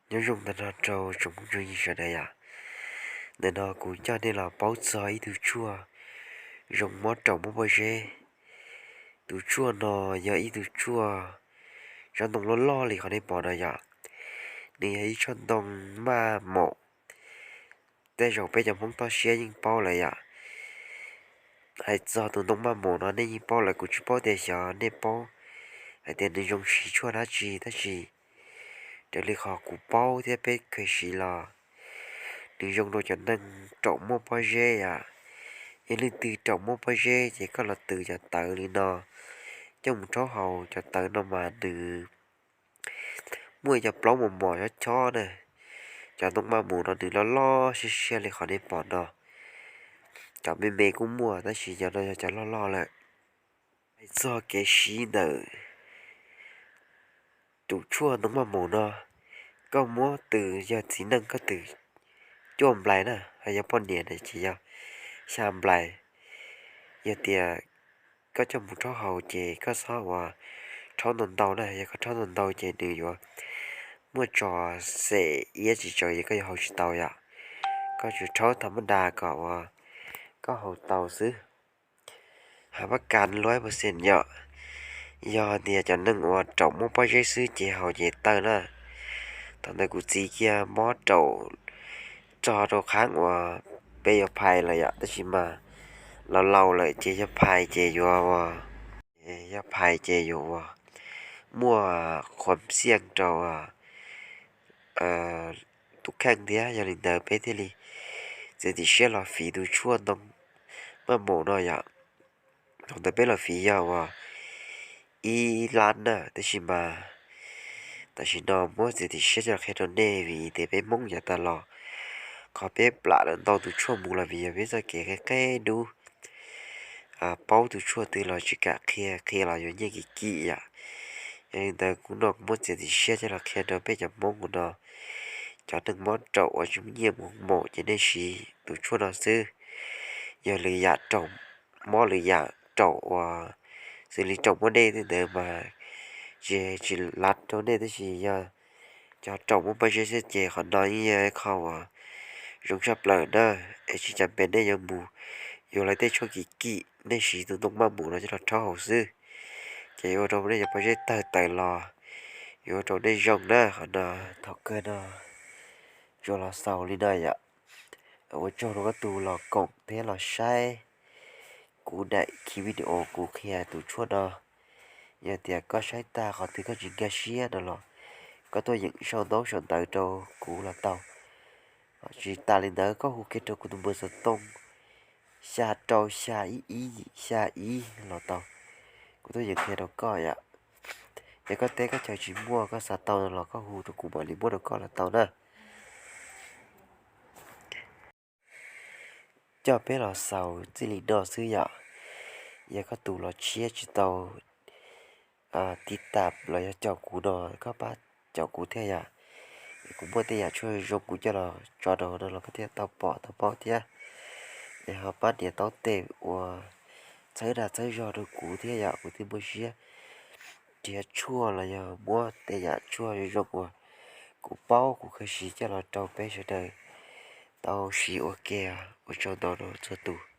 Nyob zoo ntawm no rau tsoom phooj tsoom ywg sawv daws yom. Ntawm no kuv coj nej los paub txog ib tug tshuaj zoo mob raum mob pob zeb. Tus tshuaj no yog ib tug tshuaj tsob ntoo loj loj li qhov nej pom no yom. Nws yog ib tsob ntoo maj maum. Tej zaum peb cov Hmoob toj siab yeej paub lawm yom. Hais txog tus ntoo maj maum no nej yeej paub lawm, kuv tsis paub tias xyov nej paub hais tias nws zoo siv tshuaj dab tsi, tab sis raws li qhov kuv paub thiab peb kheev siv los nws zoo rau cov neeg raum mob pob zeb yom. Yog leej twg raum mob pob zeb ces koj los tws cov tawv li no coj mus rhaub haus. Cov tawv no mas nws muaj cov plaub mos mos chob chob na. Cov ntoo maj maum no nws loj loj siab siab li qhov nej pom no. Cov me me kuj muaj tab sis cov no yog cov loj loj lawm. Hais txog kev siv ntawm tus tshuaj ntoo maj maum no, koj muab tws, yog txiv neej koj tws cuaj nplais na, ho yog poj niam na ces yog xya nplais. Yog tias koj coj mus rhaub haus ces koj txhob uas rhaub ntau ntau na, yog koj rhaub ntau ntau ces nws yuav muaj tso xem iab tsis tsaus ces koj yuav haus tsis tau yom. Koj tsuas rhaub tham mab das kom uas koj haus tau xwb. Hav pab kas luab pes xees yom. Yog tias cov neeg uas raum muaj pob zeb xwb ces haus ces tawg na. Thaum ntawd kuv txiv kiag mob raum tso rau qhov uas peb yuav phais lawm yom, tab sis mas laus laus lawm ces yog phais ces yuav ua, yog phais ces yuav ua muaj qhuam xiaj rau tus kheej thiab. Yog li ntawd peb thiaj li txiav txim siab los fiv tus tshuaj ntoo maj maum no yom. Thaum ntawd peb los fiv yog uas ib lab na, tab sis mas tam sim no muab txiav txim siab coj los qhia rau nej vim tias peb Hmoob yav tas los qhov peb plam lawm ntau tus tshuaj mus los vim yog peb txoj kev qe qe dub. Paub tus tshuaj twg los tsis kam qhia, qhia los yuav nyiaj kim kim yom. Yog li ntawd kuv no kuv muab txiav txim siab coj los qhia rau peb cov Hmoob mus no, cov neeg mob raum uas tsis muaj nyiaj mus maum ces nej siv tus tshuaj no xwb. Yog lwm yam raum, mob lwm yam raum uas xws li raum muab dej tej ntawd mas tsis, tsis lav rau nej, tab sis yog cov raum muaj pob zeb xwb ces qhov no yeej yog ib qho uas zoo tshaj plaws na. Es tsis cas pem nej yuav mus yuav lawv tej tshuaj kim kim, nej siv tus ntoo maj maum no coj los rhaub haus xwb, ces yuav ua rau nej cov pob zeb tawg tawm los, yuav ua rau nej zoo na. Qhov no thaum kawg no tsuas los xaus li no yom. Ua tsaug rau koj tus los koom thiab los saib kuv daim video kuv qhia tus tshuaj no. Yog tias koj saib tag qhov twg koj tsis nkag siab no los koj tuaj yeem sau ntaub sau ntawv rau kuv los tau. Tsis tas li ntawd koj hu kiag rau kuv tus npawb xov tooj xya rau xya ib ib xya ib los tau, kuv tuaj yeem qhia rau koj yom. Yog koj teb koj chaw tsis muaj koj xav tau no los koj hu rau kuv mam li muab rau koj los tau na. Coj peb los xaus txij li no xwb yom. Yog koj tus los tshiab tsis tau tiv tam los yog caum kuv no, koj pab caum kuv thiab yom. Kuv muaj tej yam tshuaj zoo kuv coj los tso rau no los koj thiaj tau pom tau paub thiab. Es ho pab nias taub tej ua txhawb dag txhawb zog rau kuv thiab yom, kuv thiaj muaj siab nrhiav tshuaj los yog muab tej yam tshuaj zoo zoo uas kuv paub kuv kheev siv coj los rau peb sawv daws tau siv ua ke. Ua tsaug ntau rau txhua tus.